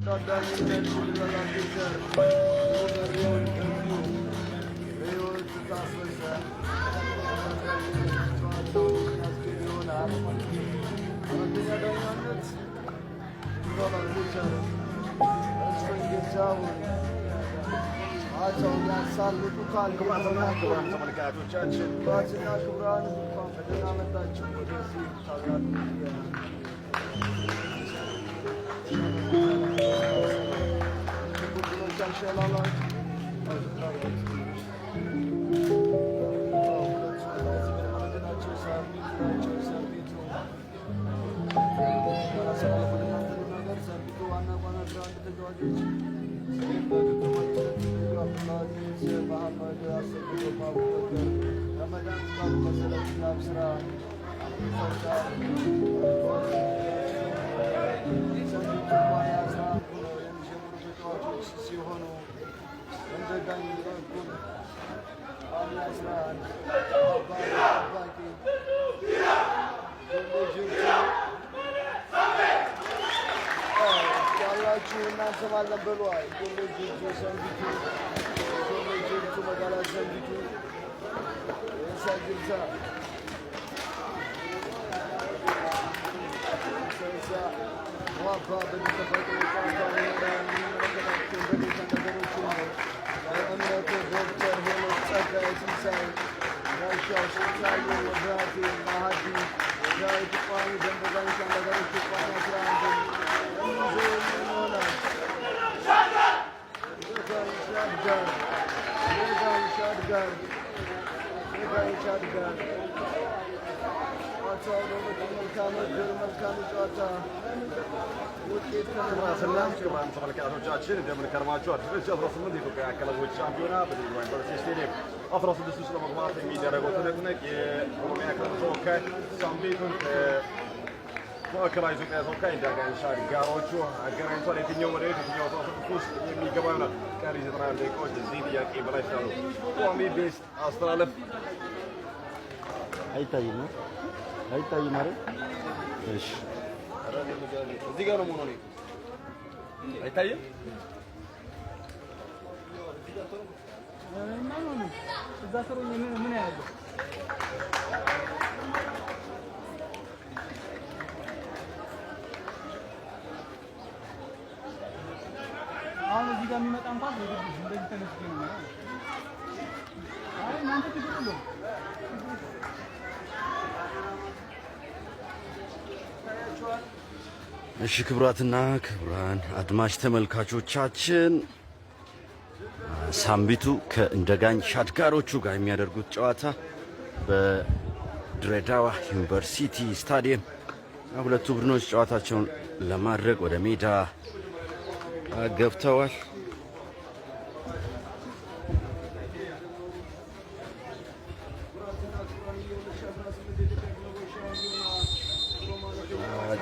ዳኝነት ሊበላቤዘር በሬውን እዚሁ በሕይወት ታፈሰ ጨዋታውን የሚያስኬድ ይሆናል። ሁለተኛ ዳኛነት ሊበላቤዘር መስፍን ጌታሁን ጨዋታውን ያሳልጡታል። ክቡራትና ክቡራን ተመልካቾቻችን፣ ክቡራትና ክቡራን፣ እንኳን በደህና መጣችሁ ወደዚህ ታላቅ ቡድኖች አሸላላች። እነዚህ ሳምቢቱ ናቸው። ሳምቢቱ አሰላለፍ ወደ እናንተ ልናገር። ሳምቢቱ ዋና ዋና 11 ተጫዋቾች በግብ ጠባቂነት አብዱልአዚዝ መሐመድ፣ አሰግድ አቡበከር፣ ረመዳን ፍቃዱ፣ መሰረት አብስራ፣ ሰንቢቱ ቋሚ 11 ሆነው የሚጀምሩ ተጫዋቾች ሲሆኑ በእንደጋኝ በኩል ቋሚ 11 ጠባቂ ጆሌ ጅርቱ ያላችሁ እናንተ ማለን በሉ። ጆሌ ጅርቱ ሰንቢቱ፣ ጆሌ ጅርቱ መጋላ ሰንቢቱ የሳ ጅርታ ዋባ በሚጠበቅ ጨዋታውን የሚመለከታቸው በጌታ ነገሮችን ነው። በእምነቱ ዶክተር ሄኖክ ጸጋዬ፣ ትንሳኤ ጋሻው፣ ስንታየሁ መብራቴ፣ ማሀዲ ዳዊት ቋሚ ደንበጋኝ ነገሮች ቋሚ 11 የሚይዘው ይሆናል። ሻድጋር ሻድጋር ሻድጋር ጨዋታው በእውነቱ መልካም እድል፣ መልካም ጨዋታ ውጤት። ክቡራትና ክቡራን ተመልካቾቻችን፣ እንደምን ከርማችኋል? 2018 የኢትዮጵያ ክለቦች ሻምፒዮና በድሬዳዋ ዩኒቨርሲቲ ስቴዲየም 16 ውስጥ ለመግባት የሚደረገው ትንቅንቅ የኦሮሚያ ክለብ ተወካይ ሳምቢቱን ከማዕከላዊ ኢትዮጵያ ተወካይ እንዳጋኝ ሻጋሮቹ አገናኝቷል። የትኛው ወደ የትኛው 16 ውስጥ የሚገባ ይሆናል? ቀሪ 91 ደቂቃዎች እዚህ ጥያቄ በላይ ስላሉ ቋሚ best አስተላለፍ አይታይም ነው፣ አይታይም አይደል? እሺ። እዚህ ጋር ነው መሆኑ አይታይም። እዛ ስሩ ምን ያለው? አሁን እዚህ ጋር የሚመጣ እንኳን እንደዚህ ተነስቼ ነው። አይ እናንተ ችግር የለውም። እሺ፣ ክቡራትና ክቡራን አድማጭ ተመልካቾቻችን፣ ሳምቢቱ ከእንደጋኝ ሻድጋሮቹ ጋር የሚያደርጉት ጨዋታ በድሬዳዋ ዩኒቨርሲቲ ስታዲየም፣ ሁለቱ ቡድኖች ጨዋታቸውን ለማድረግ ወደ ሜዳ ገብተዋል።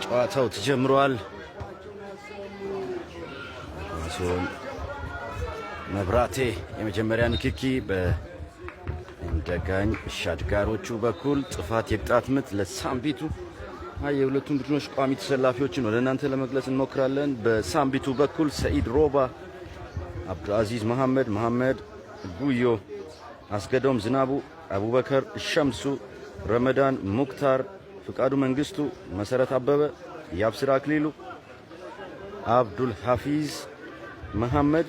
ጨዋታው ተጀምሯል። ኳሱን መብራቴ፣ የመጀመሪያ ንክኪ በእንደጋኝ ሻድጋሮቹ በኩል ጥፋት፣ የቅጣት ምት ለሳምቢቱ። የሁለቱም ቡድኖች ቋሚ ተሰላፊዎችን ወደ እናንተ ለመግለጽ እንሞክራለን። በሳምቢቱ በኩል ሰኢድ ሮባ፣ አብዱልአዚዝ መሐመድ፣ መሐመድ ጉዮ፣ አስገዶም ዝናቡ፣ አቡበከር ሸምሱ፣ ረመዳን ሙክታር፣ ፍቃዱ መንግስቱ፣ መሰረት አበበ፣ ያብስራ አክሊሉ፣ አብዱል ሐፊዝ መሐመድ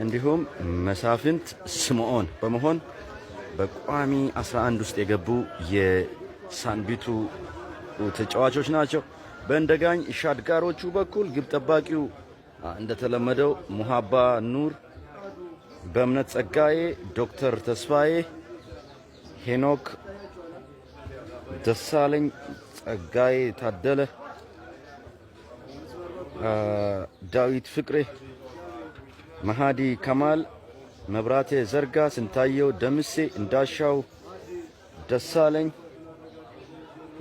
እንዲሁም መሳፍንት ስምዖን በመሆን በቋሚ 11 ውስጥ የገቡ የሳንቢቱ ተጫዋቾች ናቸው። በእንደጋኝ ሻድጋሮቹ በኩል ግብ ጠባቂው እንደተለመደው ሙሃባ ኑር፣ በእምነት ጸጋዬ፣ ዶክተር ተስፋዬ፣ ሄኖክ ደሳለኝ፣ ጸጋዬ ታደለ፣ ዳዊት ፍቅሬ፣ መሃዲ ከማል፣ መብራቴ ዘርጋ፣ ስንታየው ደምሴ፣ እንዳሻው ደሳለኝ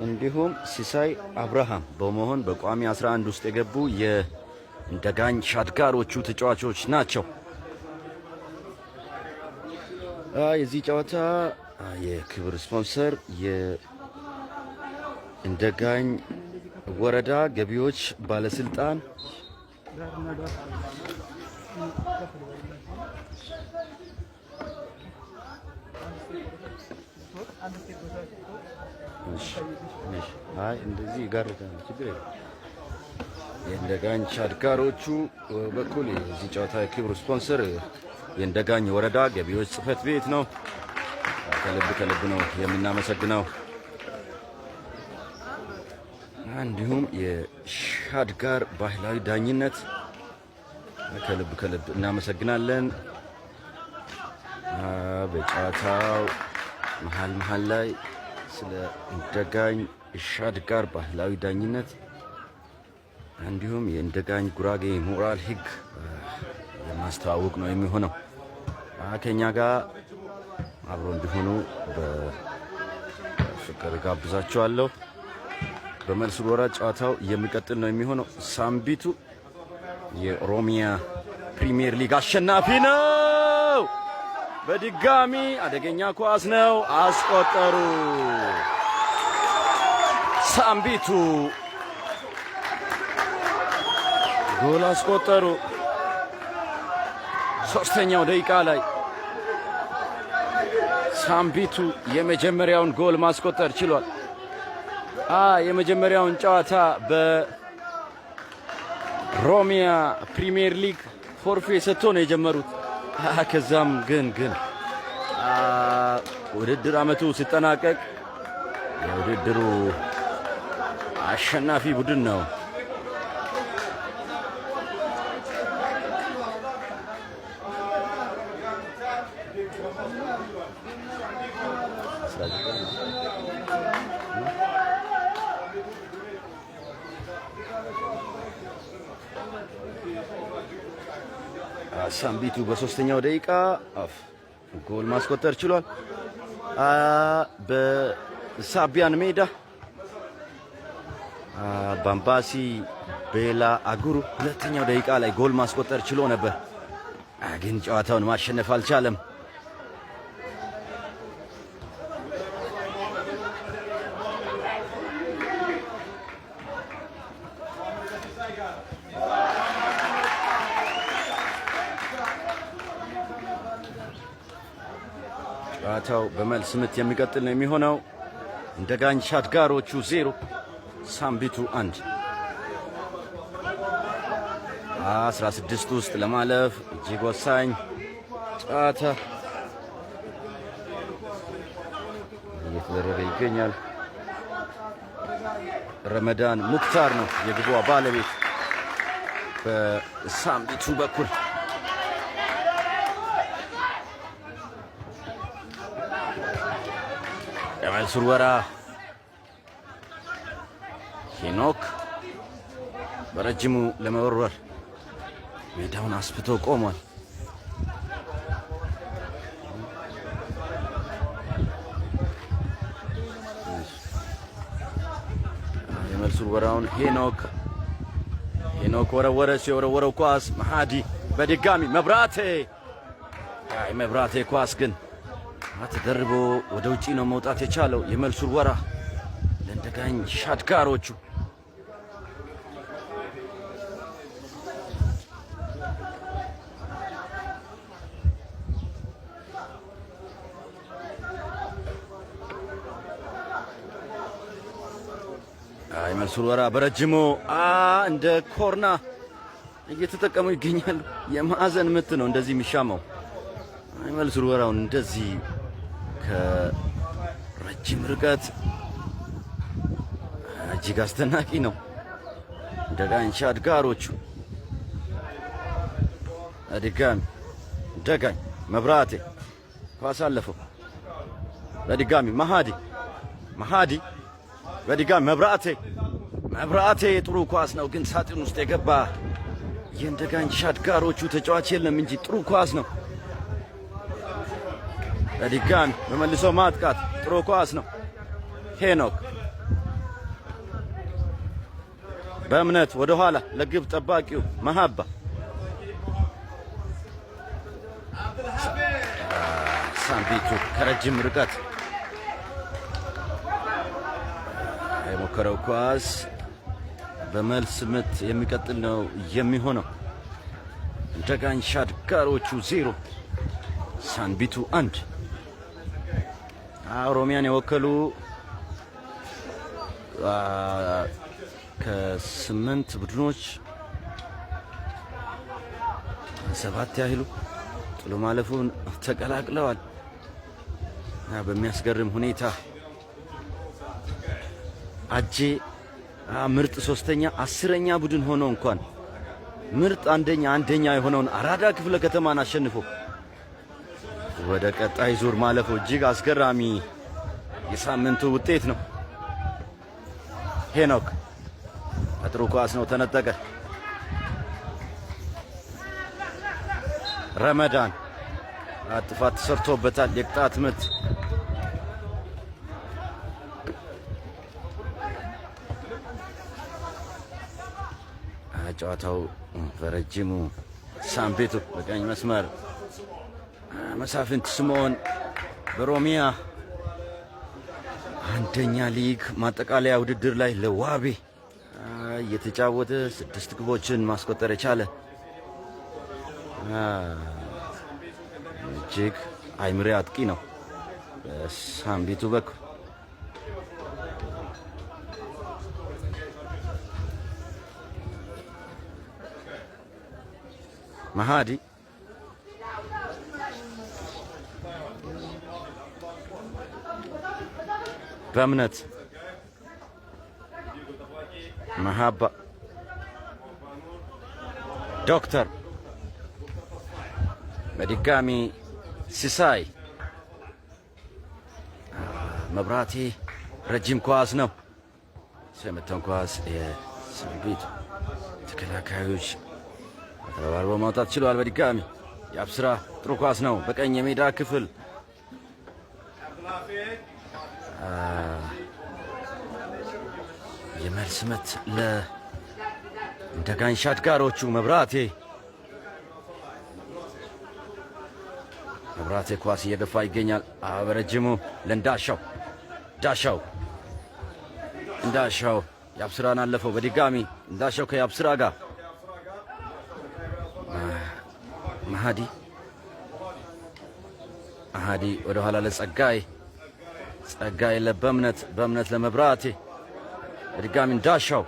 እንዲሁም ሲሳይ አብርሃም በመሆን በቋሚ 11 ውስጥ የገቡ የእንደጋኝ ሻድጋሮቹ ተጫዋቾች ናቸው። የዚህ ጨዋታ የክብር ስፖንሰር የእንደጋኝ ወረዳ ገቢዎች ባለስልጣን ዳርና ዳር ከፍ ልበልላችሁ። አንድ step ወደ እሺ፣ እሺ። አይ እንደዚህ ይጋርዳል፣ ችግር የለም። የእንደጋኝ አድጋሮቹ በኩል የዚህ ጨዋታ የክብር ስፖንሰር የእንደጋኝ ወረዳ ገቢዎች ጽሕፈት ቤት ነው። ከልብ ከልብ ነው የምናመሰግነው። እንዲሁም የሻድጋር ባህላዊ ዳኝነት ከልብ ከልብ እናመሰግናለን። በጨዋታው መሀል መሀል ላይ ስለ እንደጋኝ ሻድጋር ባህላዊ ዳኝነት እንዲሁም የእንደጋኝ ጉራጌ ሞራል ሕግ የማስተዋወቅ ነው የሚሆነው። ከኛ ጋር አብሮ እንዲሆኑ በፍቅር ጋብዛችኋለሁ። በመልስ ውርወራ ጨዋታው የሚቀጥል ነው የሚሆነው። ሳምቢቱ የኦሮሚያ ፕሪሚየር ሊግ አሸናፊ ነው። በድጋሚ አደገኛ ኳስ ነው፣ አስቆጠሩ። ሳምቢቱ ጎል አስቆጠሩ። ሶስተኛው ደቂቃ ላይ ሳምቢቱ የመጀመሪያውን ጎል ማስቆጠር ችሏል። የመጀመሪያውን ጨዋታ በኦሮሚያ ፕሪሚየር ሊግ ፎርፌ ሰጥቶ ነው የጀመሩት። ከዛም ግን ውድድር አመቱ ሲጠናቀቅ የውድድሩ አሸናፊ ቡድን ነው። ሳምቢቱ በሶስተኛው ደቂቃ አፍ ጎል ማስቆጠር ችሏል። በሳቢያን ሜዳ ባምባሲ ቤላ አጉሩ ሁለተኛው ደቂቃ ላይ ጎል ማስቆጠር ችሎ ነበር፣ ግን ጨዋታውን ማሸነፍ አልቻለም። ጨዋታው በመልስ ምት የሚቀጥል ነው የሚሆነው። እንደጋኝ ሻድጋሮቹ 0 ሳምቢቱ 1። 16 ውስጥ ለማለፍ እጅግ ወሳኝ ጨዋታ እየተደረገ ይገኛል። ረመዳን ሙክታር ነው የግቧ ባለቤት በሳምቢቱ በኩል። የመልስ ውርወራ ሄኖክ በረጅሙ ለመወርወር ሜዳውን አስፍቶ ቆሟል። የመልስ ውርወራውን ሄኖክ ወረወረ። የወረወረው ኳስ መሃዲ በድጋሚ መብራቴ፣ አይ መብራቴ ኳስ ግን ተደርቦ ወደ ውጪ ነው መውጣት የቻለው። የመልስ ውርወራ ለእንደጋኝ ሻድጋሮቹ። የመልስ ውርወራ በረጅሙ እንደ ኮርና እየተጠቀሙ ይገኛሉ። የማዕዘን ምት ነው እንደዚህ የሚሻማው። የመልስ ውርወራውን እንደዚህ ከረጅም ርቀት እጅግ አስደናቂ ነው። ደጋኝ ሻድጋሮቹ በድጋሚ ደጋኝ መብራቴ ኳስ አለፈው። በድጋሚ መሃዲ መሃዲ በድጋሚ መብራቴ ጥሩ ኳስ ነው፣ ግን ሳጥን ውስጥ የገባ የእንደጋኝ ሻድጋሮቹ ተጫዋች የለም እንጂ ጥሩ ኳስ ነው። በድጋሚ በመልሶ ማጥቃት ጥሩ ኳስ ነው። ሄኖክ በእምነት ወደ ኋላ ለግብ ጠባቂው መሀባ ሳምቢቱ ከረጅም ርቀት የሞከረው ኳስ በመልስ ምት የሚቀጥል ነው የሚሆነው። እንደጋኝ ሻድጋሮቹ 0 ሳንቢቱ 1። ኦሮሚያን የወከሉ ከ8 ቡድኖች 7 ያህሉ ጥሎ ማለፉን ተቀላቅለዋል። በሚያስገርም ሁኔታ አጄ ምርጥ ሶስተኛ 10ኛ ቡድን ሆኖ እንኳን ምርጥ አንደኛ የሆነውን አራዳ ክፍለ ከተማን አሸንፎ ወደ ቀጣይ ዙር ማለፉ እጅግ አስገራሚ የሳምንቱ ውጤት ነው። ሄኖክ ጥሩ ኳስ ነው፣ ተነጠቀ። ረመዳን ጥፋት ተሰርቶበታል። የቅጣት ምት ጨዋታው በረጅሙ ሳምቤቱ በቀኝ መስመር መሳፍንት ስምዖን በኦሮሚያ አንደኛ ሊግ ማጠቃለያ ውድድር ላይ ለዋቤ እየተጫወተ 6 ግቦችን ማስቆጠር የቻለ እጅግ አይምሬ አጥቂ ነው። በሳምቢቱ በኩል መሃዲ በእምነት መሃባ ዶክተር በድጋሚ ሲሳይ መብራቴ ረጅም ኳስ ነው። የመታውን ኳስ የሳምቢቱ ተከላካዮች ተረባርበው ማውጣት ችለዋል። በድጋሚ የአብስራ ጥሩ ኳስ ነው በቀኝ የሜዳ ክፍል የመልስ ምት ለእንደጋኝ ሻድጋሮቹ መብራቴ ኳስ እየገፋ ይገኛል። በረጅሙ ለእንዳሻው ዳሻው እንዳሻው የአብስራን አለፈው። በድጋሚ እንዳሻው ከየአብስራ ጋር መሃዲ ወደ ኋላ ለጸጋይ ጸጋይ ለበእምነት በእምነት ለመብራቴ በድጋሚ እንዳሻው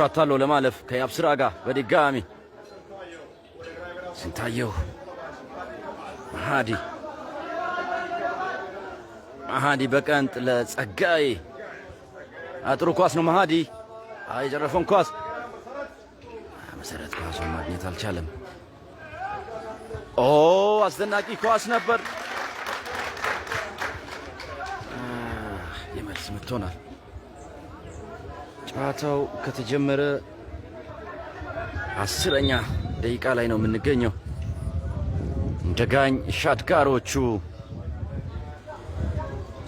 አታሎ ለማለፍ ከያብስራ ጋር በድጋሚ ስንታየሁ መሃዲ በቀንጥ ለጸጋይ ጥሩ ኳስ ነው። መሃዲ የጨረፈውን ኳስ መሰረት ኳሱን ማግኘት አልቻለም። ኦ አስደናቂ ኳስ ነበር። የመልስ ምት ሆናል። ጨዋታው ከተጀመረ 10ኛ ደቂቃ ላይ ነው የምንገኘው። እንደጋኝ ሻድጋሮቹ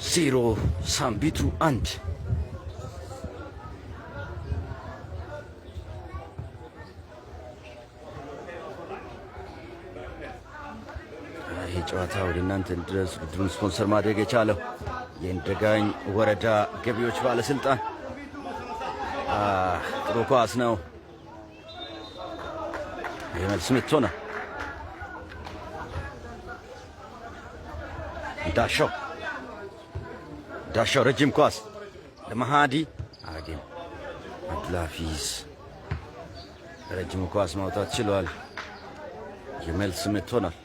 0 ሳምቢቱ 1። ይህ ጨዋታ ወደ እናንተ እንዲደርስ ውድድሩን ስፖንሰር ማድረግ የቻለው የእንደጋኝ ወረዳ ገቢዎች ባለስልጣን። ጥሩ ኳስ ነው። የመልስ ምት ሆነ። እንዳሻው ረጅም ኳስ ለመሃዲ አጌም አብዱልሐፊዝ ረጅም ኳስ ማውጣት ችሏል። የመልስ ምት ሆኗል።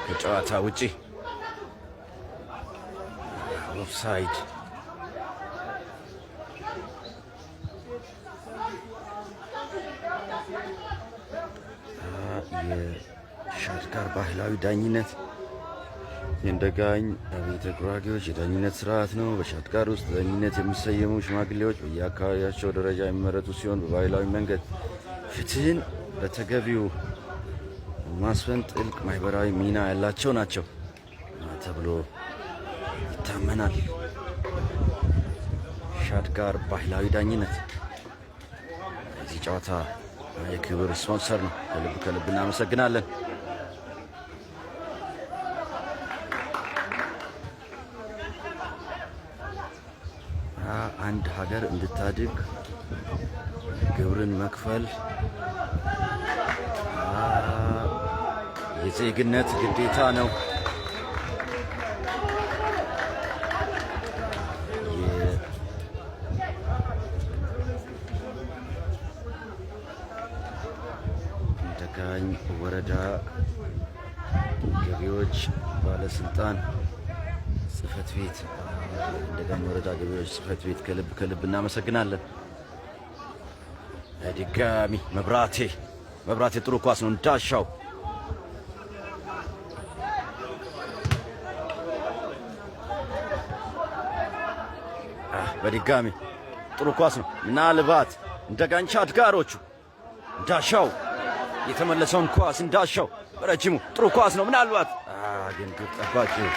ከጨዋታ ውጪ ኦፍሳይድ። የሻድጋር ባህላዊ ዳኝነት የእንደጋኝ ቤተ ጉራጌዎች የዳኝነት ስርዓት ነው። በሻድጋር ውስጥ ዳኝነት የሚሰየሙ ሽማግሌዎች በየአካባቢያቸው ደረጃ የሚመረጡ ሲሆን በባህላዊ መንገድ ፍትህን በተገቢው ማስፈን ጥልቅ ማህበራዊ ሚና ያላቸው ናቸው ተብሎ ይታመናል። ሻድጋር ባህላዊ ዳኝነት የዚህ ጨዋታ የክብር ስፖንሰር ነው። ከልብ ከልብ እናመሰግናለን። አንድ ሀገር እንድታድግ ግብርን መክፈል የዜግነት ግዴታ ነው። የእንደጋኝ ወረዳ ገቢዎች ባለስልጣን ጽህፈት ቤት፣ እንደጋኝ ወረዳ ገቢዎች ጽህፈት ቤት ከልብ ከልብ እናመሰግናለን። በድጋሚ መብራቴ መብራቴ ጥሩ ኳስ ነው እንዳሻው በድጋሚ ጥሩ ኳስ ነው። ምናልባት እንደጋኝ አድጋሮቹ እንዳሻው የተመለሰውን ኳስ እንዳሻው በረጅሙ ጥሩ ኳስ ነው። ምናልባት ግን ግብ ጠባቂው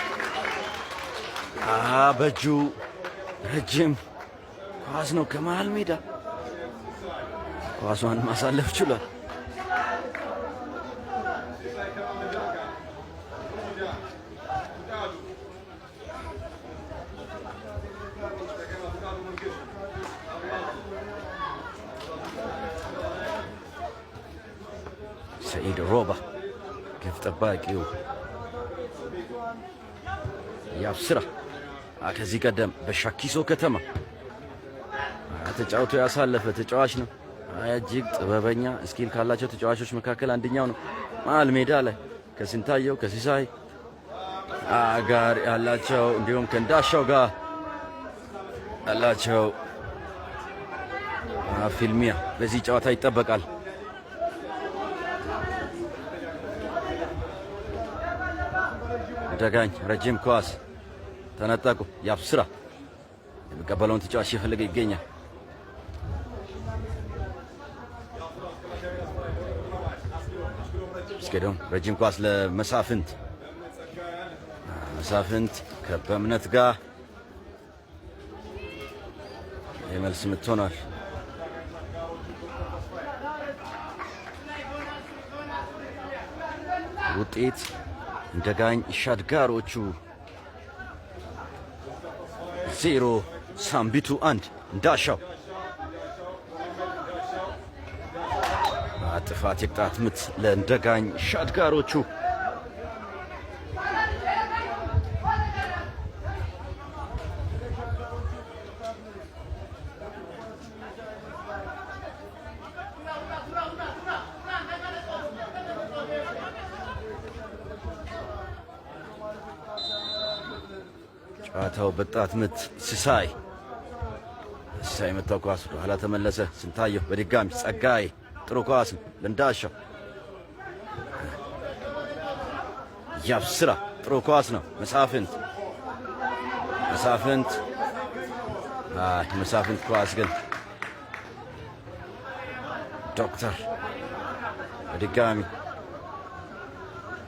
በእጁ ረጅም ኳስ ነው ከመሃል ሜዳ ኳሷን ማሳለፍ ችሏል። ሰኢድ ሮባ ግብ ጠባቂው ያብስራ ከዚህ ቀደም በሻኪሶ ከተማ ተጫውቶ ያሳለፈ ተጫዋች ነው። እጅግ ጥበበኛ skill ካላቸው ተጫዋቾች መካከል አንደኛው ነው። መሀል ሜዳ ላይ ከስንታየው ከሲሳይ ጋር ያላቸው እንዲሁም ከእንዳሻው ጋር ያላቸው ፊልሚያ በዚህ ጨዋታ ይጠበቃል። ደጋኝ ረጅም ኳስ ተነጠቁ። ያብስራ የሚቀበለውን ተጫዋች እየፈለገ ይገኛል። እስኬዶም ረጅም ኳስ ለመሳፍንት፣ መሳፍንት ከበእምነት ጋር የመልስ ምት ሆኗል። ውጤት እንደጋኝ ሻድጋሮቹ 0 ሳምቢቱ 1። እንዳሻው ጥፋት የቅጣት ምት ለእንደጋኝ ሻድጋሮቹ። ጨዋታው በቅጣት ምት ሲሳይ ሲሳይ መታው ኳስ ወደ ተመለሰ። ስንታየሁ በድጋሚ ጸጋይ ጥሩ ኳስ ለእንዳሻው ያብስራ ጥሩ ኳስ ነው። መሳፍንት መሳፍንት መሳፍንት ኳስ ግን ዶክተር በድጋሚ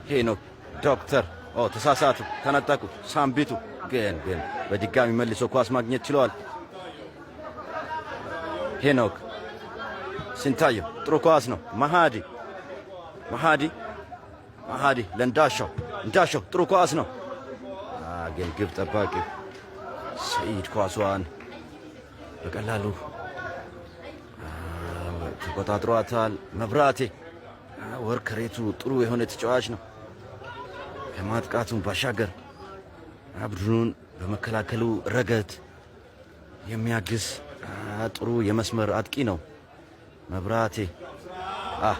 ሄኖክ ዶክተር ተሳሳቱ፣ ተነጠቁ። ሳምቢቱ ግን ግን በድጋሚ መልሶ ኳስ ማግኘት ችለዋል። ሄኖክ ስንታየው ጥሩ ኳስ ነው። መሃዲ መሃዲ መሃዲ ለእንዳሻው እንዳሻው ጥሩ ኳስ ነው፣ ግን ግብ ጠባቂ ሰኢድ ኳሷን በቀላሉ ተቆጣጥሯታል። መብራቴ work rate ኡ ጥሩ የሆነ ተጫዋች ነው። ከማጥቃቱን ባሻገር ቡድኑን በመከላከሉ ረገድ የሚያግዝ ጥሩ የመስመር አጥቂ ነው። መብራቴ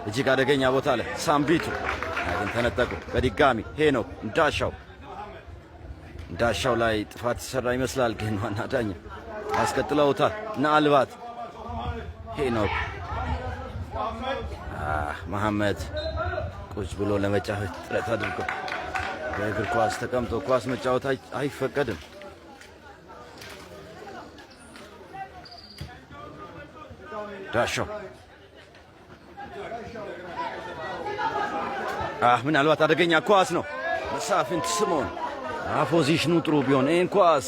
እጅግ አደገኛ ቦታ ላይ ሳምቢቱ ግን ተነጠቁ። በድጋሚ ሄኖክ እንዳሻው እንዳሻው ላይ ጥፋት የተሰራ ይመስላል፣ ግን ዋና ዳኛ አስቀጥለውታል። ምናልባት ሄኖክ መሐመድ ቁጭ ብሎ ለመጫወት ጥረት አድርጎ በእግር ኳስ ተቀምጦ ኳስ መጫወት አይፈቀድም። ዳሻው ምናልባት አደገኛ ኳስ ነው። መሳፍንት ስምኦን position ኡ ጥሩ ቢሆን ይህን ኳስ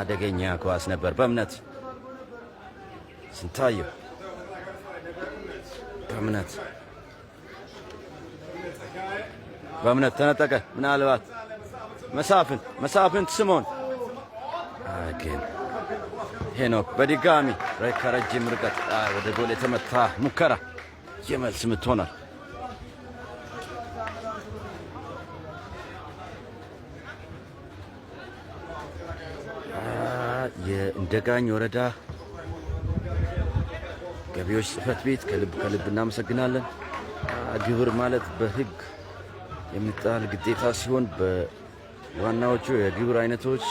አደገኛ ኳስ ነበር። በእምነት ስንታየው በእምነት በእምነት ተነጠቀ። ምናልባት መሳፍንት መሳፍንት ስምዖን ግን ሄኖክ በድጋሚ ከረጅም ርቀት ወደ ጎል የተመታ ሙከራ የመልስ ምት ሆኗል። የእንደጋኝ ወረዳ ገቢዎች ጽሕፈት ቤት ከልብ ከልብ እናመሰግናለን። ግብር ማለት በሕግ የሚጣል ግዴታ ሲሆን በዋናዎቹ የግብር አይነቶች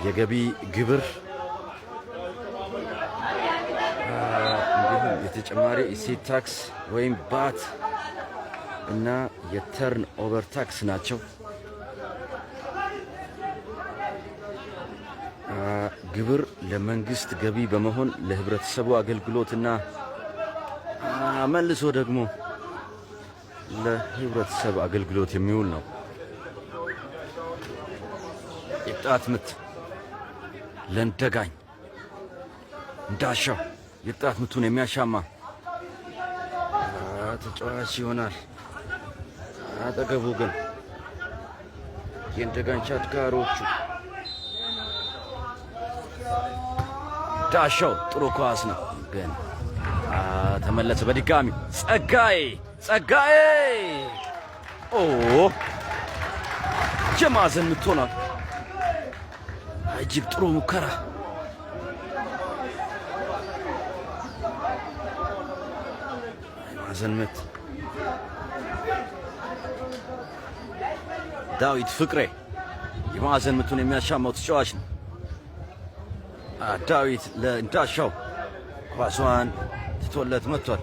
የገቢ ግብር እንዲሁም የተጨማሪ እሴት ታክስ ወይም ባት እና የ turnover tax ናቸው። ግብር ለመንግስት ገቢ በመሆን ለህብረተሰቡ አገልግሎትና መልሶ ደግሞ ለህብረተሰብ አገልግሎት የሚውል ነው። የቅጣት ምት ለእንደጋኝ እንዳሻው የቅጣት ምቱን የሚያሻማ ተጫዋች ይሆናል። አጠገቡ ግን የእንደጋኝ ሻትጋሮቹ ዳሻው ጥሩ ኳስ ነው፣ ግን ተመለሰ በድጋሚ ጸጋዬ ጸጋዬ ኦ የማዕዘን ምት ሆኗል። እጅግ ጥሩ ሙከራ። የማዕዘን ምት ዳዊት ፍቅሬ የማዕዘን ምቱን የሚያሻማው ተጫዋች ነው። ዳዊት ለእንዳሻው ኳሷን ትቶለት መጥቷል።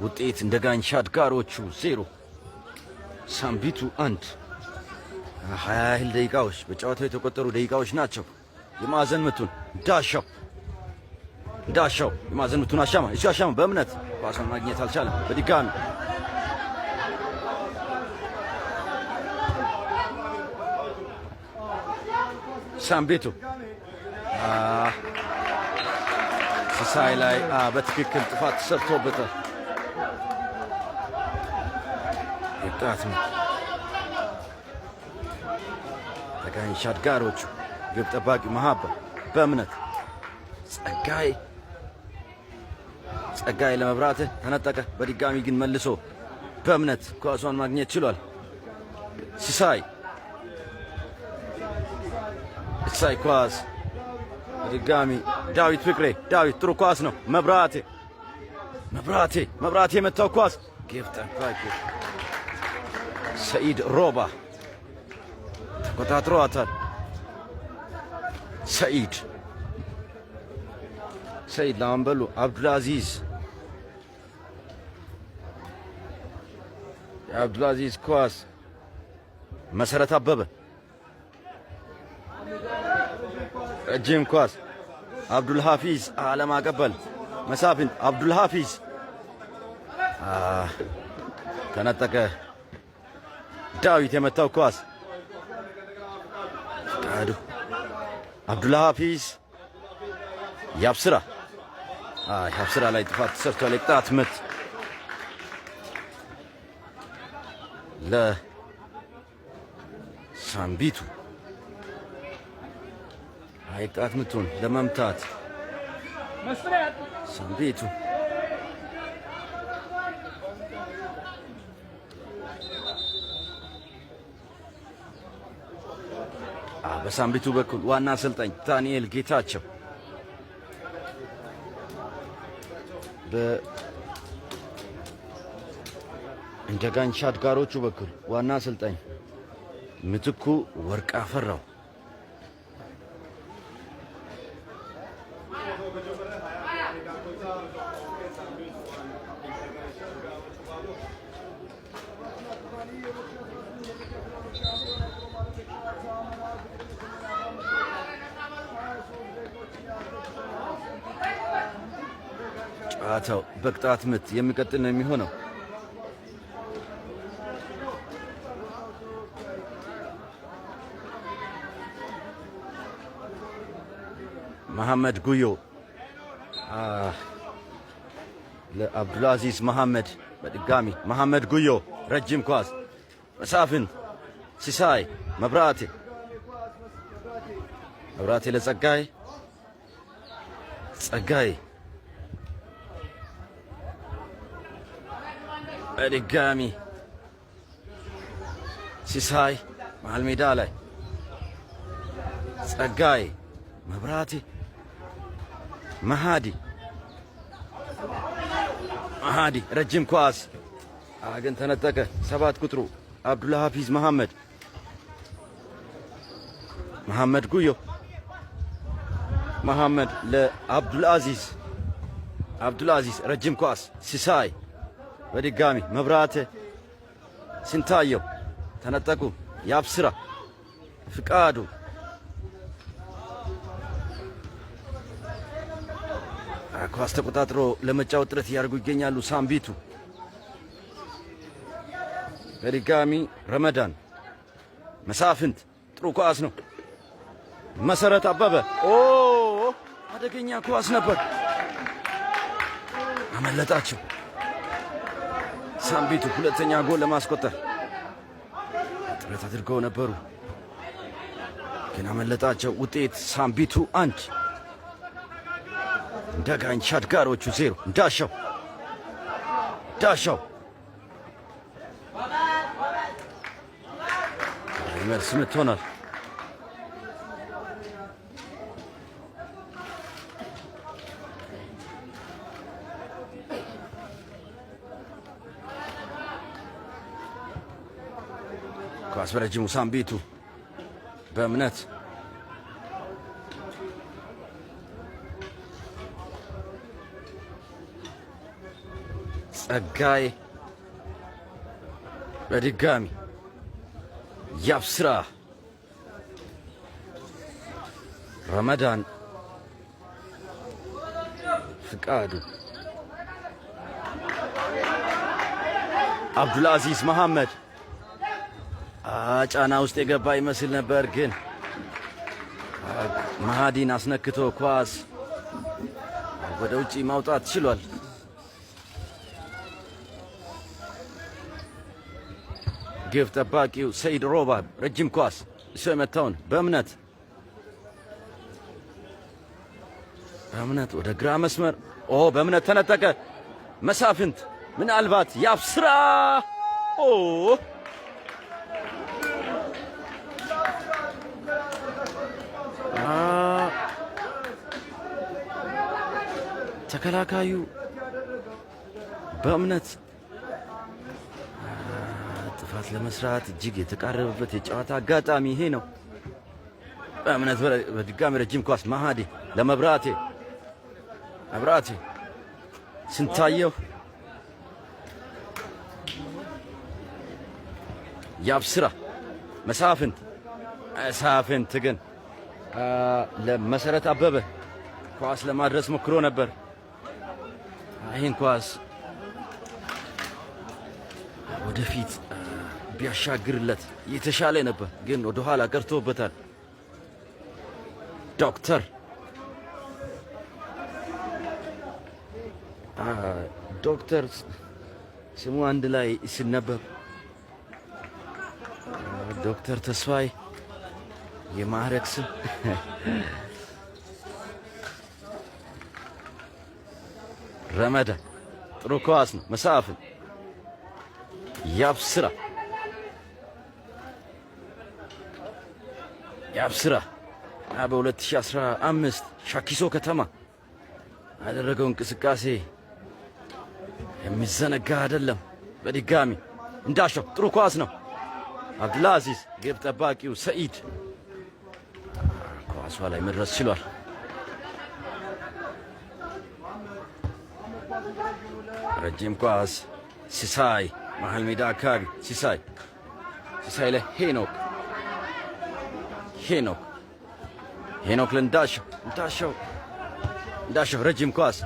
ውጤት እንደጋኝ ሻድጋሮቹ 0 ሳምቢቱ 1። 20 ያህል ደቂቃዎች በጨዋታው የተቆጠሩ ደቂቃዎች ናቸው። የማዕዘን ምቱን እንዳሻው እንዳሻው የማዕዘን ምቱን አሻማ እሱ አሻማ በእምነት ኳሷን ማግኘት አልቻለም። በድጋሚ ሳምቢቱ ሲሳይ ላይ በትክክል ጥፋት ተሰርቶበታል። የቅጣት ምት ተጋኝ ሻድጋሮቹ ግብ ጠባቂ መሀባ በእምነት ጸጋይ ጸጋይ ለመብራት ተነጠቀ። በድጋሚ ግን መልሶ በእምነት ኳሷን ማግኘት ችሏል። ሲሳይ ሲሳይ ኳስ በድጋሚ ዳዊት ፍቅሬ ዳዊት ጥሩ ኳስ ነው። መብራቴ መብራቴ መብራቴ የመታው ኳስ ግብ ጠባቂ ሰኢድ ሮባ ተቆጣጥሯታል። ሰኢድ ሰኢድ ለአምበሉ አብዱልአዚዝ የአብዱልአዚዝ ኳስ መሰረት አበበ ረጅም ኳስ አብዱልሐፊዝ አለማቀበል መሳፍንት አብዱልሐፊዝ ተነጠቀ። ዳዊት የመታው ኳስ ፍቃዱ አብዱልሐፊዝ ያብስራ ያብስራ ላይ ጥፋት ተሰርቷል። የቅጣት ምት ለሳምቢቱ የቅጣት ምቱን ለመምታት ሳምቢቱ በሳምቢቱ በኩል ዋና አሰልጣኝ ዳንኤል ጌታቸው በእንደጋኝ ሻድጋሮቹ በኩል ዋና አሰልጣኝ ምትኩ ወርቅ አፈራው ጨዋታው በቅጣት ምት የሚቀጥል ነው የሚሆነው። መሐመድ ጉዮ ለአብዱልአዚዝ መሐመድ፣ በድጋሚ መሐመድ ጉዮ፣ ረጅም ኳስ መሳፍንት ሲሳይ መብራቴ፣ መብራቴ ለጸጋይ፣ ጸጋይ በድጋሚ ሲሳይ መሃል ሜዳ ላይ ጸጋይ መብራቴ መሃዲ፣ መሃዲ ረጅም ኳስ ግን ተነጠቀ። 7 ቁጥሩ አብዱልሐፊዝ መሐመድ፣ መሐመድ ጉዮ፣ መሐመድ ለአብዱልአዚዝ፣ አብዱልአዚዝ ረጅም ኳስ ሲሳይ በድጋሚ መብራቴ ስንታየው ተነጠቁ። ያብስራ ፍቃዱ ኳስ ተቆጣጥሮ ለመጫወት ጥረት እያደረጉ ይገኛሉ። ሳምቢቱ በድጋሚ ረመዳን መሳፍንት ጥሩ ኳስ ነው። መሰረት አበበ ኦ አደገኛ ኳስ ነበር፣ አመለጣቸው። ሳምቢቱ ሁለተኛ ጎል ለማስቆጠር ጥረት አድርገው ነበሩ፣ ግን አመለጣቸው። ውጤት ሳምቢቱ 1 እንደጋኝ አድጋሮቹ 0። እንዳሻው እንዳሻው መልስ ምት ሆኗል። ኳስ በረጅሙ ሳምቢቱ በእምነት ጸጋዬ በድጋሚ ያብስራ ረመዳን ፍቃዱ አብዱልአዚዝ መሐመድ ጫና ውስጥ የገባ ይመስል ነበር፣ ግን መሃዲን አስነክቶ ኳስ ወደ ውጪ ማውጣት ችሏል። ግብ ጠባቂው ሰይድ ሮባ ረጅም ኳስ እሱ የመታውን በእምነት በእምነት ወደ ግራ መስመር ኦ በእምነት ተነጠቀ። መሳፍንት ምናልባት ያብስራ ኦ ተከላካዩ በእምነት ጥፋት ለመስራት እጅግ የተቃረበበት የጨዋታ አጋጣሚ ይሄ ነው። በእምነት በድጋሚ ረጅም ኳስ መሃዲ ለመብራቴ፣ መብራቴ ስንታየው ያብስራ መሳፍንት፣ መሳፍንት ግን ለመሰረት አበበ ኳስ ለማድረስ ሞክሮ ነበር። ይህን ኳስ ወደፊት ቢያሻግርለት የተሻለ ነበር፣ ግን ወደኋላ ቀርቶበታል። ዶክተር ዶክተር ስሙ አንድ ላይ ሲነበብ ዶክተር ተስፋዬ የማዕረግ ስም ረመዳን ጥሩ ኳስ ነው። መሳፍን ያብስራ ያብስራ በ2015 ሻኪሶ ከተማ ያደረገው እንቅስቃሴ የሚዘነጋ አይደለም። በድጋሚ እንዳሻው ጥሩ ኳስ ነው። አብዱልአዚዝ ግብ ጠባቂው ሰኢድ ኳሷ ላይ መድረስ ችሏል። ረጅም ኳስ ሲሳይ መሀል ሜዳ አካባቢ ሲሳይ፣ ሲሳይ ለሄኖክ፣ ሄኖክ፣ ሄኖክ ለእንዳሻው፣ እንዳሻው፣ እንዳሻው ረጅም ኳስ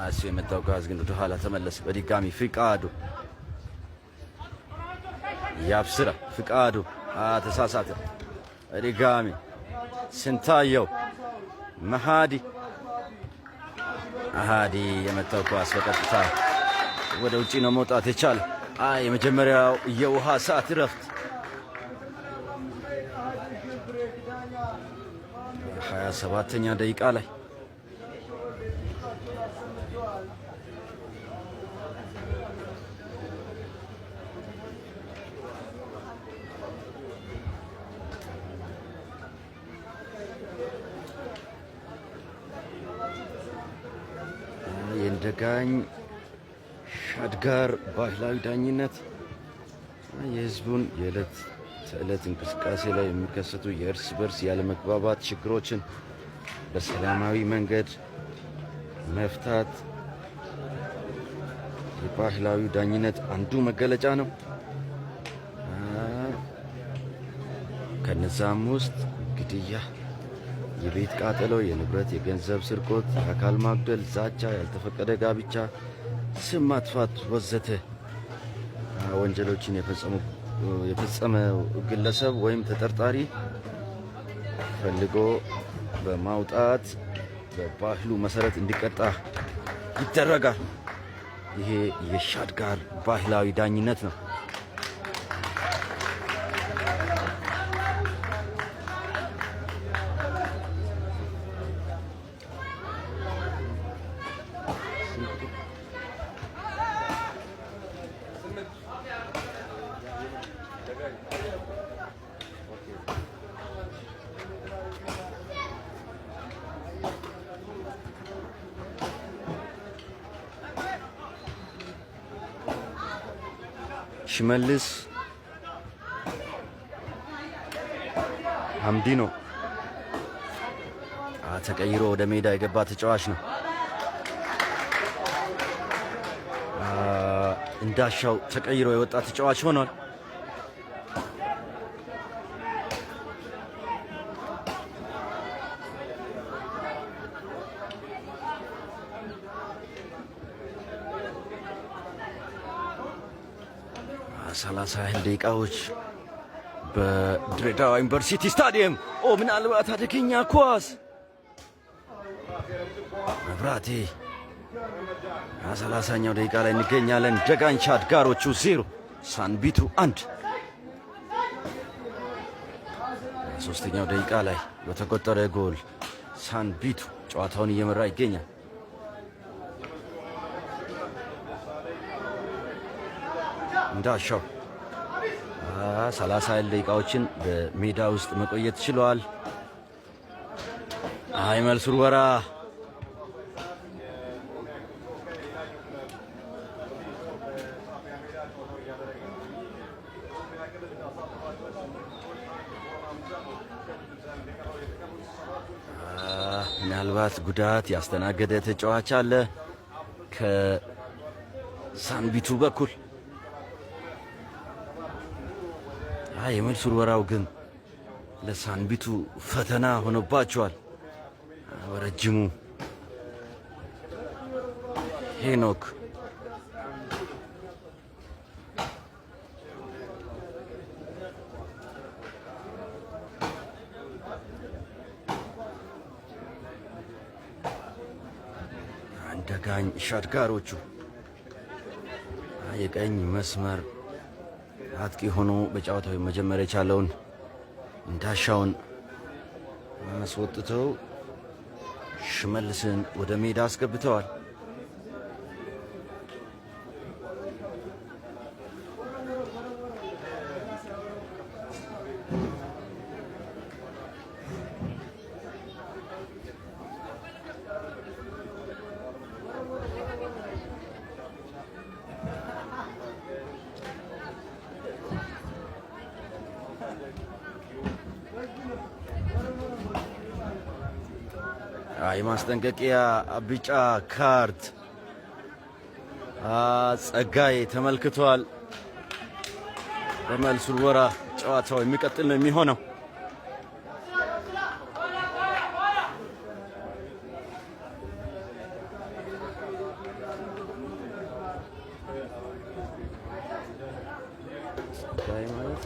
እሱ የመታው ኳስ ግን ወደ ኋላ ተመለሰ። በድጋሚ ፍቃዱ ያብስራ ፍቃዱ ተሳሳተ። በድጋሚ ስንታየው መሃዲ አሃዲ የመታው ኳስ በቀጥታ ወደ ውጪ ነው መውጣት የቻለ። የመጀመሪያው የውሃ ሰዓት እረፍት 27ኛ ደቂቃ ላይ የእንደጋኝ ሻድጋር ባህላዊ ዳኝነት የህዝቡን የዕለት ተዕለት እንቅስቃሴ ላይ የሚከሰቱ የእርስ በርስ ያለመግባባት ችግሮችን በሰላማዊ መንገድ መፍታት የባህላዊ ዳኝነት አንዱ መገለጫ ነው። ከነዛም ውስጥ ግድያ፣ የቤት ቃጠሎ፣ የንብረት የገንዘብ ስርቆት፣ የአካል ማጉደል፣ ዛቻ፣ ያልተፈቀደ ጋብቻ፣ ስም ማጥፋት ወዘተ ወንጀሎችን የፈጸመው ግለሰብ ወይም ተጠርጣሪ ፈልጎ በማውጣት በባህሉ መሰረት እንዲቀጣ ይደረጋል። ይሄ የሻድጋር ባህላዊ ዳኝነት ነው። ሽመልስ ሐምዲኖ ተቀይሮ ወደ ሜዳ የገባ ተጫዋች ነው። እንዳሻው ተቀይሮ የወጣ ተጫዋች ሆኗል። 30 ያህል ደቂቃዎች በድሬዳዋ ዩኒቨርሲቲ ስታዲየም። ኦ ምናልባት አደገኛ ኳስ መብራቴ። 30ኛው ደቂቃ ላይ እንገኛለን። ደጋንቻ አድጋሮቹ 0 ሳንቢቱ 1። ሶስተኛው ደቂቃ ላይ በተቆጠረ ጎል ሳንቢቱ ጨዋታውን እየመራ ይገኛል። እንዳሻው 30 ያህል ደቂቃዎችን በሜዳ ውስጥ መቆየት ችለዋል። አይ መልስ ውርወራ ምናልባት ጉዳት ያስተናገደ ተጫዋች አለ ከሳንቢቱ በኩል። የመልስ ውርወራው ግን ለሳንቢቱ ፈተና ሆኖባቸዋል። በረጅሙ ሄኖክ አንደጋኝ ሻድጋሮቹ የቀኝ መስመር አጥቂ ሆኖ በጨዋታው መጀመር የቻለውን እንዳሻውን አስወጥተው ሽመልስን ወደ ሜዳ አስገብተዋል። የማስጠንቀቂያ ቢጫ ካርድ ጸጋዬ ተመልክቷል። በመልስ ውርወራ ጨዋታው የሚቀጥል ነው የሚሆነው። ሲሳይ ማለት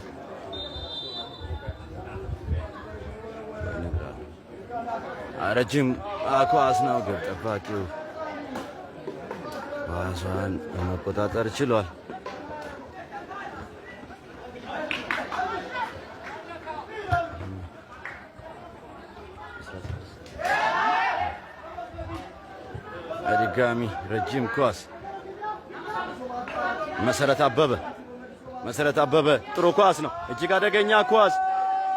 እነግርሃለሁ። ረጅም ኳስ ነው። ግብ ጠባቂው ኳሷን ለመቆጣጠር ችሏል። በድጋሚ ረጅም ኳስ መሰረት አበበ መሰረት አበበ ጥሩ ኳስ ነው። እጅግ አደገኛ ኳስ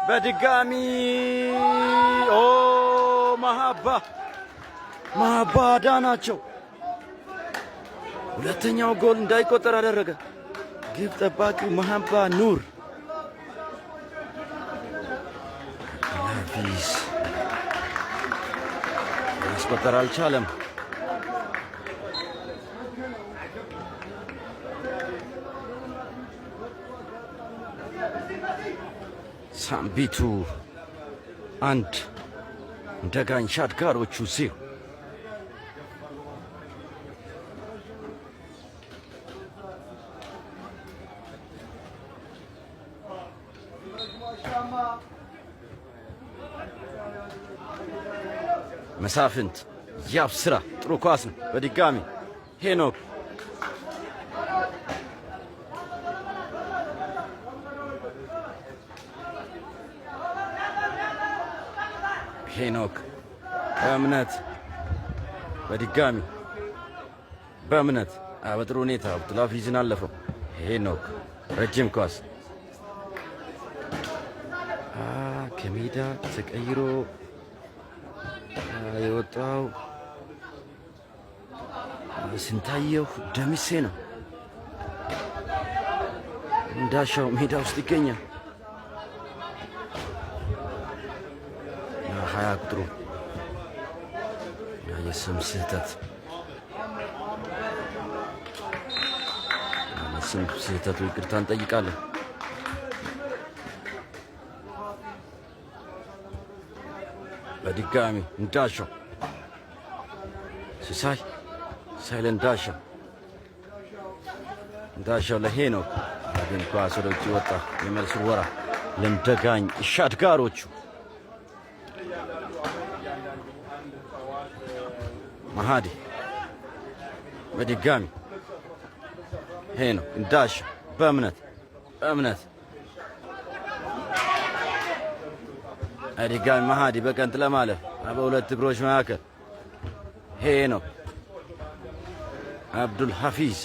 በድጋሚ ኦ መሀባ መሀባ አዳናቸው። ሁለተኛው ጎል እንዳይቆጠር አደረገ። ግብ ጠባቂው መሀባ ኑር ላቪስ ማስቆጠር አልቻለም። ሳምቢቱ አንድ እንደጋኝ ሻድጋሮቹ 0። መሳፍንት ያብ ስራ ጥሩ ኳስ ነው። በድጋሚ ሄኖክ ሄኖክ በእምነት በድጋሚ በእምነት በጥሩ ሁኔታ አብዱልሀፊዝን አለፈው። ሄኖክ ረጅም ኳስ ከሜዳ ተቀይሮ የወጣው ስንታየሁ ደምሴ ነው። እንዳሻው ሜዳ ውስጥ ይገኛል። 20 ቁጥሩ የስም ስህተት ስም ስህተቱ ይቅርታ እንጠይቃለን። በድጋሚ እንዳሻው ሲሳይ ሲሳይ ለእንዳሻው እንዳሻው ለሄኖክ ግን ኳስ ወደ ውጭ ወጣ። የመልስ ውርወራ ለእንደጋኝ ሻድጋሮቹ መሃዲ በድጋሚ ሄኖክ እንዳሻው በእምነት በእምነት በድጋሚ መሃዲ በቀንት ለማለፍ በሁለት እግሮች መካከል ሄኖክ አብዱል ሐፊዝ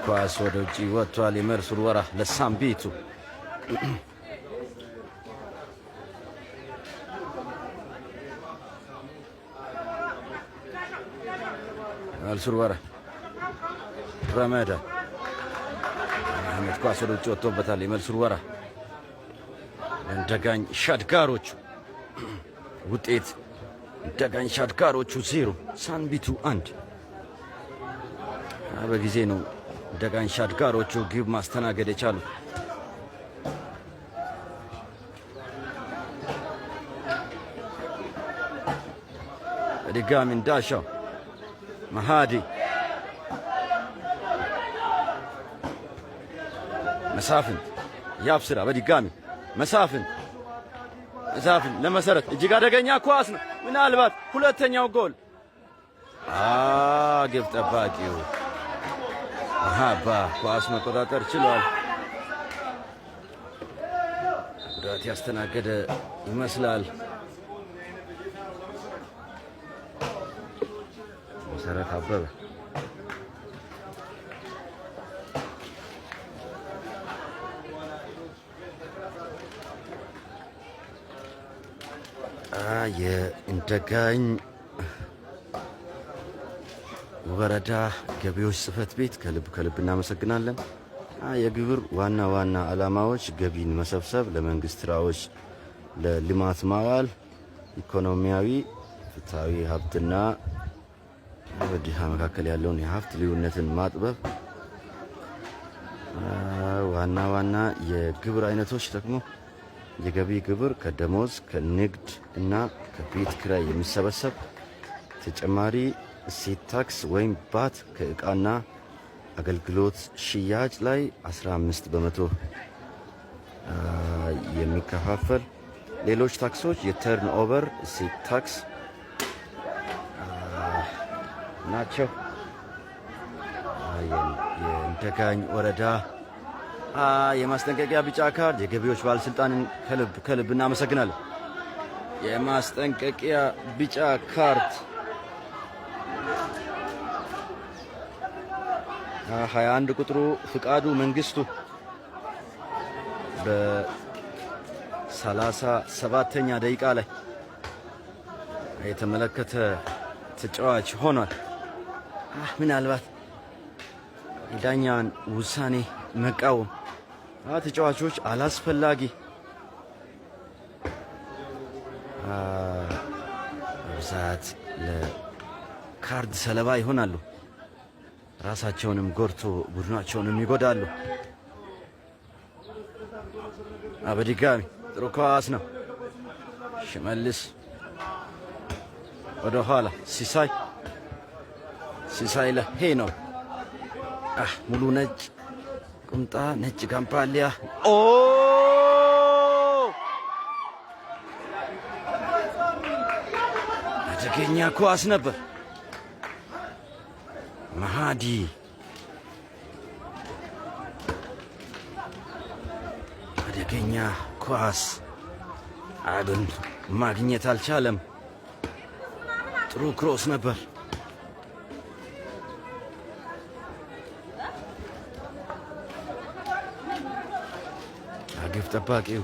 ኳስ ወደ ውጭ ወጥቷል። የመልስ ውርወራ ለሳምቢቱ መልስ ውርወራ ረመዳን አህመድ ኳስ ወደ ውጭ ወጥቶበታል። የመልስ ውርወራ እንደጋኝ ሻድጋሮቹ ውጤት እንደጋኝ ሻድጋሮቹ 0 ሳንቢቱ 1። በጊዜ ነው እንደጋኝ ሻድጋሮቹ ግብ ማስተናገድ የቻሉት። በድጋሚ እንዳሻው መሃዲ መሳፍንት ያብስራ በድጋሚ መሳፍንት መሳፍንት ለመሰረት እጅግ አደገኛ ኳስ ነው። ምናልባት ሁለተኛው ጎል ግብ ጠባቂው መሀባ ኳስ መቆጣጠር ችሏል። ጉዳት ያስተናገደ ይመስላል። መሰረት አበበ የእንደጋኝ ወረዳ ገቢዎች ጽሕፈት ቤት ከልብ ከልብ እናመሰግናለን። የግብር ዋና ዋና ዓላማዎች ገቢን መሰብሰብ፣ ለመንግስት ስራዎች ለልማት ማዋል፣ ኢኮኖሚያዊ ፍትሐዊ ሀብትና በድሃ መካከል ያለውን የሀብት ልዩነትን ማጥበብ። ዋና ዋና የግብር አይነቶች ደግሞ የገቢ ግብር ከደሞዝ ከንግድ እና ከቤት ኪራይ የሚሰበሰብ፣ ተጨማሪ እሴት ታክስ ወይም ባት ከእቃና አገልግሎት ሽያጭ ላይ 15% የሚከፋፈል፣ ሌሎች ታክሶች የ turnover እሴት ታክስ ናቸው። የእንደጋኝ ወረዳ የማስጠንቀቂያ ቢጫ ካርድ፣ የገቢዎች ባለስልጣንን ከልብ ከልብ እናመሰግናለን። የማስጠንቀቂያ ቢጫ ካርድ 21 ቁጥሩ ፍቃዱ መንግስቱ በ37ኛ ደቂቃ ላይ የተመለከተ ተጫዋች ሆኗል። ምናልባት የዳኛን ውሳኔ መቃወም ተጫዋቾች አላስፈላጊ በብዛት ለካርድ ሰለባ ይሆናሉ። ራሳቸውንም ጎድቶ ቡድናቸውንም ይጎዳሉ። በድጋሚ ጥሩ ኳስ ነው። ሽመልስ ወደ ኋላ ሲሳይ፣ ሲሳይ ለሄኖክ፣ ሙሉ ነጭ ቁምጣ ነጭ ጋምባሊያ፣ ኦ፣ አደገኛ ኳስ ነበር። መሃዲ አደገኛ ኳስ አብን ማግኘት አልቻለም። ጥሩ cross ነበር። ግብ ጠባቂው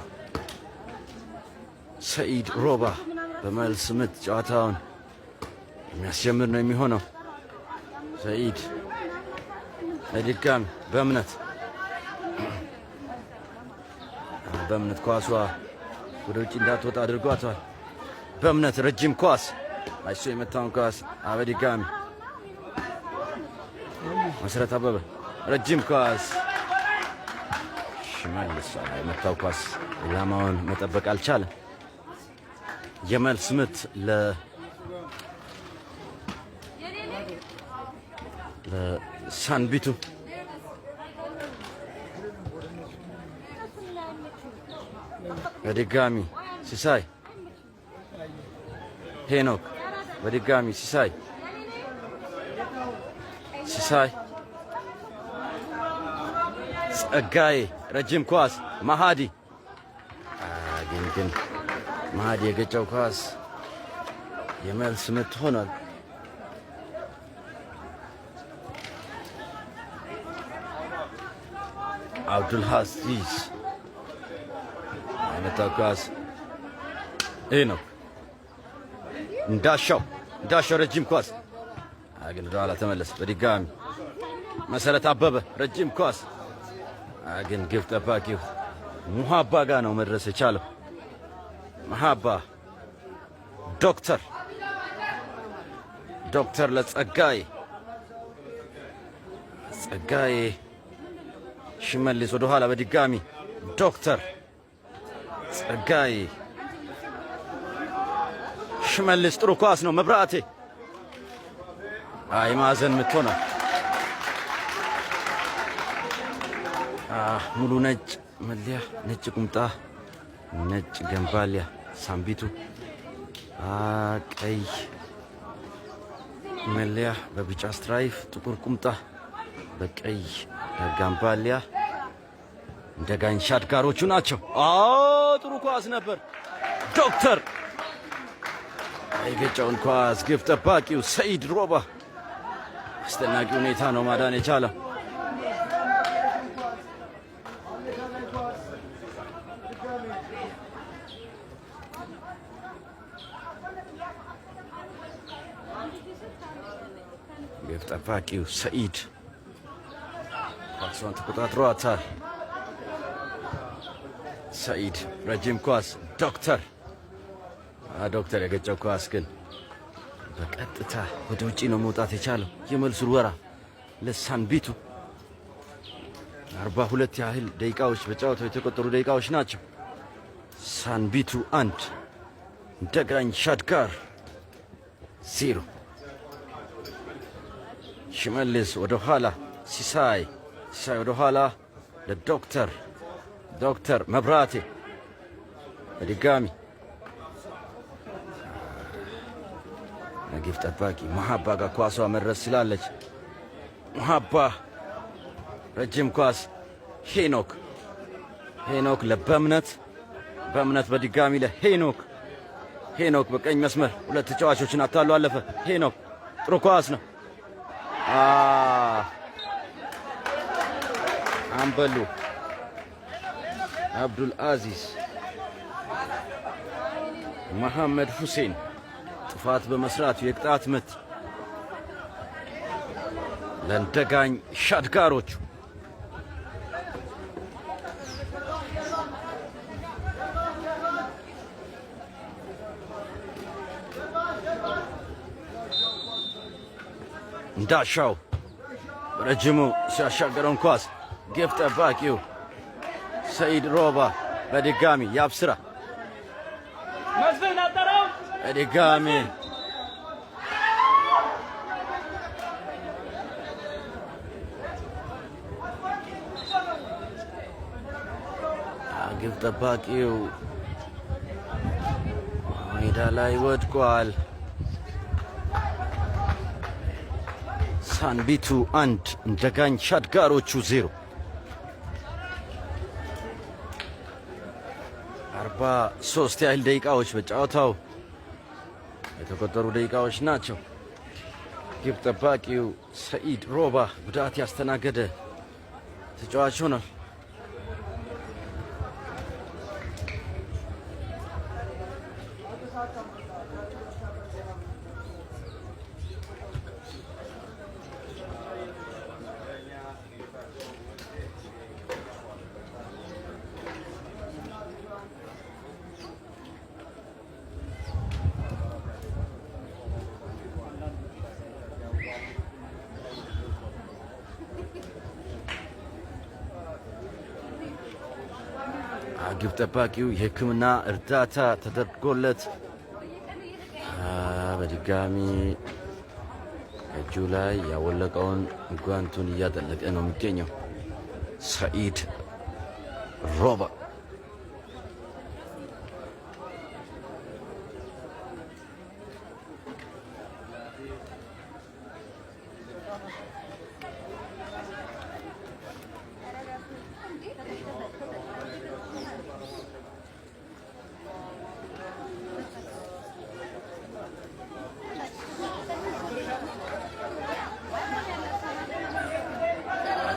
ሰኢድ ሮባ በመልስ ምት ጨዋታውን የሚያስጀምር ነው የሚሆነው። ሰኢድ በድጋሚ በእምነት፣ በእምነት ኳሷ ወደ ውጭ እንዳትወጣ አድርጓታል። በእምነት ረጅም ኳስ፣ አይሶ የመታውን ኳስ በድጋሚ መሰረት አበበ ረጅም ኳስ፣ ሽመልስ የመታው ኳስ ኢላማውን መጠበቅ አልቻለም። የመልስ ምት ለሳንቢቱ። በድጋሚ ሲሳይ ሄኖክ፣ በድጋሚ ሲሳይ፣ ሲሳይ ጸጋዬ ረጅም ኳስ ማሃዲ፣ ግን ማሃዲ የገጨው ኳስ የመልስ ምት ሆኗል። አብዱልሐዚዝ የመታው ኳስ ይህ ነው። እንዳሻው፣ እንዳሻው ረጅም ኳስ ግን ወደኋላ ተመለሰ። በድጋሚ መሰረት አበበ ረጅም ኳስ ግን ግብ ጠባቂው ሙሀባ ጋ ነው መድረስ የቻለው። ሙሀባ ዶክተር፣ ዶክተር ለጸጋዬ፣ ጸጋዬ ሽመልስ ወደ ኋላ በድጋሚ ዶክተር ጸጋዬ ሽመልስ ጥሩ ኳስ ነው። መብራቴ፣ አይ ማዕዘን ምት ነው። ሙሉ ነጭ መለያ፣ ነጭ ቁምጣ፣ ነጭ ገንባሊያ ሳምቢቱ፣ ቀይ መለያ በቢጫ stripe፣ ጥቁር ቁምጣ በቀይ ጋምባሊያ እንደጋኝ ሻድጋሮቹ ናቸው። አዎ ጥሩ ኳስ ነበር። ዶክተር የገጨውን ኳስ ግብ ጠባቂው ሰኢድ ሮባ አስደናቂ ሁኔታ ነው ማዳን የቻለው። ግብ ጠባቂው ሰኢድ ኳሷን ተቆጣጥሯታል። ሰኢድ ረጅም ኳስ ዶክተር፣ ዶክተር የገጨው ኳስ ግን በቀጥታ ወደ ውጪ ነው መውጣት የቻለው። የመልስ ውርወራ ለሳንቢቱ። 42 ያህል ደቂቃዎች በጨዋታው የተቆጠሩ ደቂቃዎች ናቸው። ሳንቢቱ 1፣ እንደጋኝ ሻድጋር 0። ሽመልስ ወደ ኋላ ሲሳይ ሲሳይ ወደ ኋላ ለዶክተር ዶክተር መብራቴ በድጋሚ ግብ ጠባቂ መሀባ ጋር ኳሷ መድረስ ስላለች መሀባ ረጅም ኳስ ሄኖክ ሄኖክ ለበእምነት በእምነት በድጋሚ ለሄኖክ ሄኖክ በቀኝ መስመር ሁለት ተጫዋቾችን አታሎ አለፈ። ሄኖክ ጥሩ ኳስ ነው። አምበሉ አብዱል አዚዝ መሐመድ ሁሴን ጥፋት በመስራቱ የቅጣት ምት ለእንደጋኝ ሻድጋሮቹ። እንዳሻው በረጅሙ ሲያሻገረውን ኳስ ግብ ጠባቂው ሰኢድ ሮባ በድጋሚ ያብስራ በድጋሚ ግብ ጠባቂው ሜዳ ላይ ወድቋል። ሳንቢቱ 1 እንደጋኝ ሻድጋሮቹ 0። 43 ያህል ደቂቃዎች በጨዋታው የተቆጠሩ ደቂቃዎች ናቸው። ግብ ጠባቂው ሰኢድ ሮባ ጉዳት ያስተናገደ ተጫዋች ሆኗል። ግብ ጠባቂው የሕክምና እርዳታ ተደርጎለት በድጋሚ እጁ ላይ ያወለቀውን ጓንቱን እያጠለቀ ነው የሚገኘው ሰኢድ ሮባ።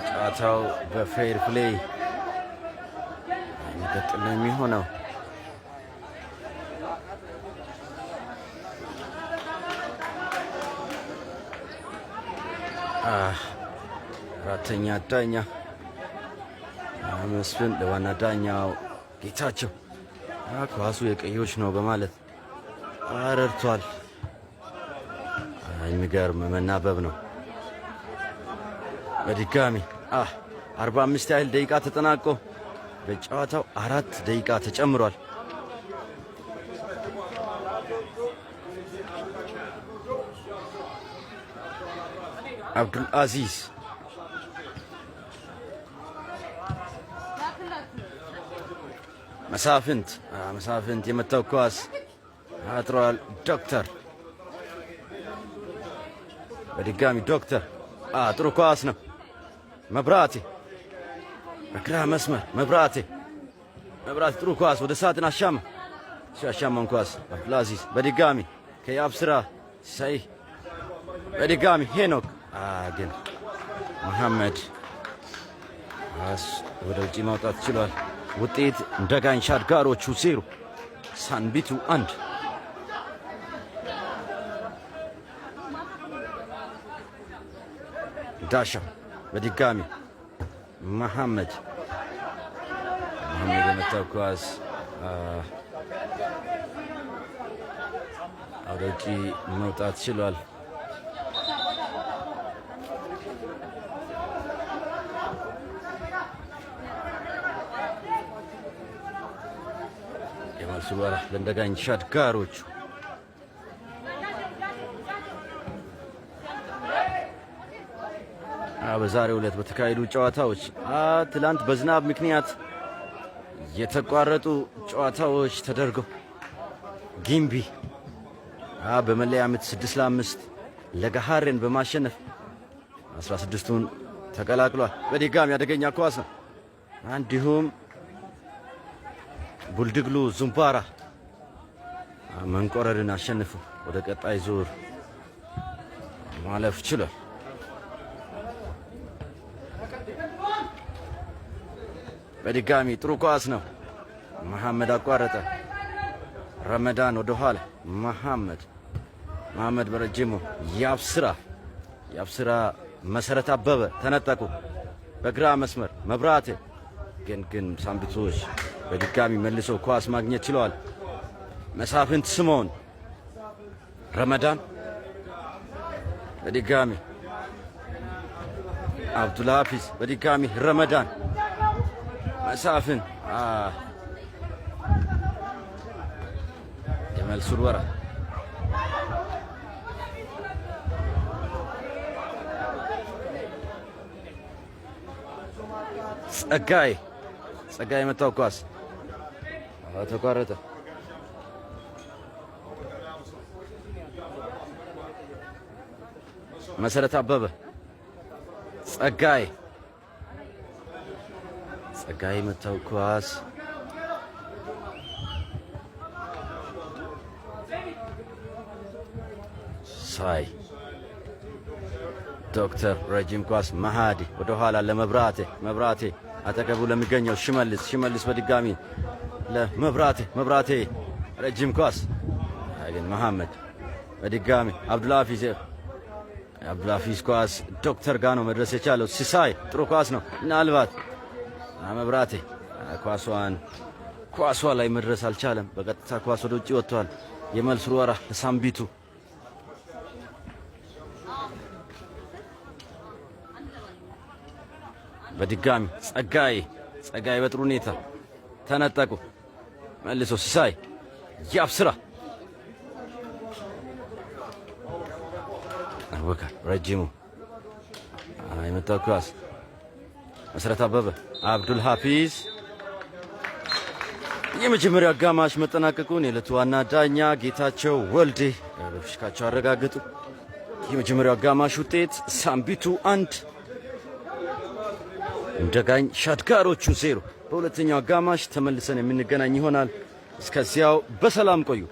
ጨዋታው በ fair play የሚቀጥል ነው የሚሆነው። አራተኛ ዳኛ መስፍን ለዋና ዳኛው ጌታቸው ኳሱ የቀዮች ነው በማለት አረድቷል። የሚገርም መናበብ ነው። በድጋሚ 45 ያህል ደቂቃ ተጠናቆ በጨዋታው 4 ደቂቃ ተጨምሯል። አብዱል አዚዝ መሳፍንት መሳፍንት የመታው ኳስ አጥሯል። ዶክተር በድጋሚ ዶክተር ጥሩ ኳስ ነው። መብራቴ በግራ መስመር መብራቴ መብራቴ ጥሩ ኳስ ወደ ሳጥን አሻማ ሲያሻማን ኳስ አብዱልአዚዝ በድጋሚ ከየአብስራ ሲሳይ በድጋሚ ሄኖክ ግን መሐመድ ኳስ ወደ ውጪ ማውጣት ችሏል። ውጤት እንደጋኝ ሻድጋሮቹ 0 ሳንቢቱ 1። ዳሻ በድጋሚ መሐመድ መሐመድ የመታው ኳስ ወደ ውጪ መውጣት ችሏል። የመልሱ በራ ለእንደጋኝ ሻድጋሮቹ በዛሬው ዕለት በተካሄዱ ጨዋታዎች ትላንት በዝናብ ምክንያት የተቋረጡ ጨዋታዎች ተደርገው ጊምቢ በመለያ ምት 6-5 ለገሃሬን በማሸነፍ 16ቱን ተቀላቅሏል። በድጋሚ አደገኛ ኳስ ነው። እንዲሁም ቡልድግሉ ዙምባራ መንቆረርን አሸንፎ ወደ ቀጣይ ዙር ማለፍ ችሏል። በድጋሚ ጥሩ ኳስ ነው። መሐመድ አቋረጠ። ረመዳን ወደ ኋላ መሐመድ መሐመድ በረጅሙ ያብስራ ያብስራ መሰረት አበበ ተነጠቁ። በግራ መስመር መብራቴ ግን ሳምቢቶች በድጋሚ መልሶ ኳስ ማግኘት ችለዋል። መሳፍንት ስምዖን ረመዳን በድጋሚ አብዱልሐፊዝ በድጋሚ ረመዳን መሳፍን የመልስ ውርወራ ጸጋይ ጸጋይ የመታው ኳስ ተቋረጠ። መሰረት አበበ ጸጋይ ጸጋይ የመታው ኳስ ሳይ ዶክተር ረጅም ኳስ መሃዲ ወደ ኋላ ለመብራቴ መብራቴ አጠገቡ ለሚገኘው ሽመልስ ሽመልስ በድጋሚ ለመብራቴ መብራቴ ረጅም ኳስ ግን መሐመድ በድጋሚ አብዱልሐፊዝ አብዱልሐፊዝ ኳስ ዶክተር ጋ ነው መድረስ የቻለው። ሲሳይ ጥሩ ኳስ ነው። ምናልባት መብራቴ ኳሷን ኳሷ ላይ መድረስ አልቻለም። በቀጥታ ኳስ ወደ ውጭ ወጥቷል። የመልስ ውርወራ ለሳምቢቱ በድጋሚ ጸጋዬ ጸጋዬ በጥሩ ሁኔታ ተነጠቁ። መልሶ ሲሳይ ያብስራ አቡበከር ረጅሙ የመታው ኳስ መሰረት አበበ አብዱል ሐፊዝ። የመጀመሪያው አጋማሽ መጠናቀቁን የዕለቱ ዋና ዳኛ ጌታቸው ወልዴ በፊሽካቸው አረጋገጡ። የመጀመሪያው አጋማሽ ውጤት ሳምቢቱ 1 እንደጋኝ ሻድጋሮቹ 0። በሁለተኛው አጋማሽ ተመልሰን የምንገናኝ ይሆናል። እስከዚያው በሰላም ቆዩ።